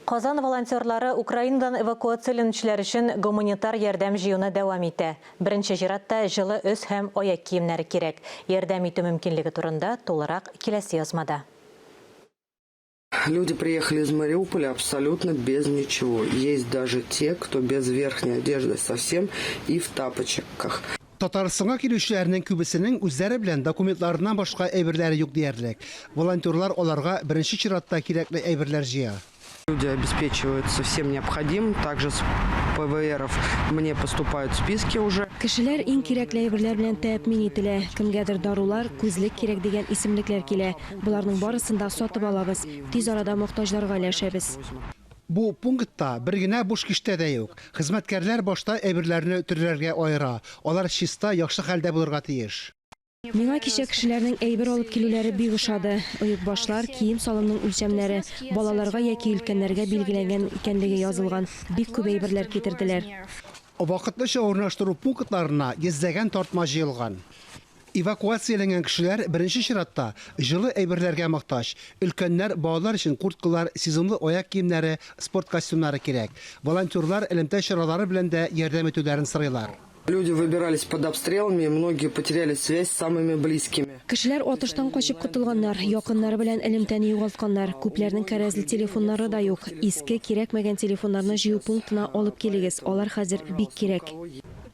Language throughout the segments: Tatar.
Казан волонтерлары Украинадан эвакуацияләнүчеләр өчен гуманитар ярдәм җыюны дәвам итә. Беренче чиратта җылы өс һәм аяк киемнәре кирәк. Ярдәм итү мөмкинлеге турында тулырак киләсе язмада. Люди приехали из Мариуполя абсолютно без ничего. Есть даже те, кто без верхней одежды совсем и в тапочках. Татарстанга килүчеләрнең күбесенең үзләре белән документларыннан башка әйберләре юк диярлек. Волонтерлар аларга беренче чиратта кирәкле әйберләр җыя. Люди обеспечиваются всем необходимым, также с ПВРов мне поступают списки уже. Кешеләр иң кирәкле әйберләр белән тәэмин ителә. Кемгәдер дарулар, күзлек кирәк дигән исемлекләр килә. Боларның барысын да сатып алабыз. Тиз арада мохтаҗларга өләшәбез. Бу пунктта бер генә буш киштә дә юк. Хезмәткәрләр башта әйберләрне төрләргә аера. Алар чиста, яхшы хәлдә булырга тиеш. Миңа кичә кешеләрнең әйбер алып килүләре бик ошады. Оекбашлар, кием-салымның үлчәмнәре, балаларга яки өлкәннәргә билгеләнгән икәнлеге язылган бик күп әйберләр китерделәр. Вакытлыча урнаштыру пунктларына йөзләгән тартма җыелган. Эвакуацияләнгән кешеләр беренче чиратта җылы әйберләргә мохтаҗ. Өлкәннәр, балалар өчен курткалар, сезонлы аяк киемнәре, спорт костюмнары кирәк. Волонтерлар элемтә чаралары белән дә ярдәм итүләрен сорыйлар. Люди выбирались под обстрелами, многие потеряли связь с самыми близкими. Кешеләр атыштан качып котылганнар, якыннары белән элемтәне югалтканнар. Күпләрнең кәрәзле телефоннары да юк. Иске, кирәкмәгән телефоннарны җыю пунктына алып килегез, алар хәзер бик кирәк.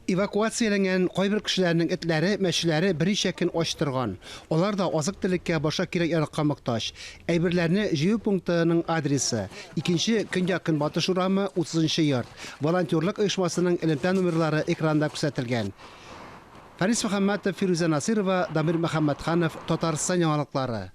Эвакуацияләнгән кайбер кешеләрнең этләре, мәчеләре берничә көн ач торган. Алар да азык-төлеккә, башка кирәк-яракка мохтаҗ. Әйберләрне җыю пунктының адресы, Икенче Көньяк-Көнбатыш урамы, 30 нчы йорт. Волонтерлык оешмасының элемтә номерлары экранда күрсәтелгән. Фәнис Мөхәммәтов, Фирүзә Насыйрова, Дамир Мөхәммәтханов, Татарстан яңалыклары.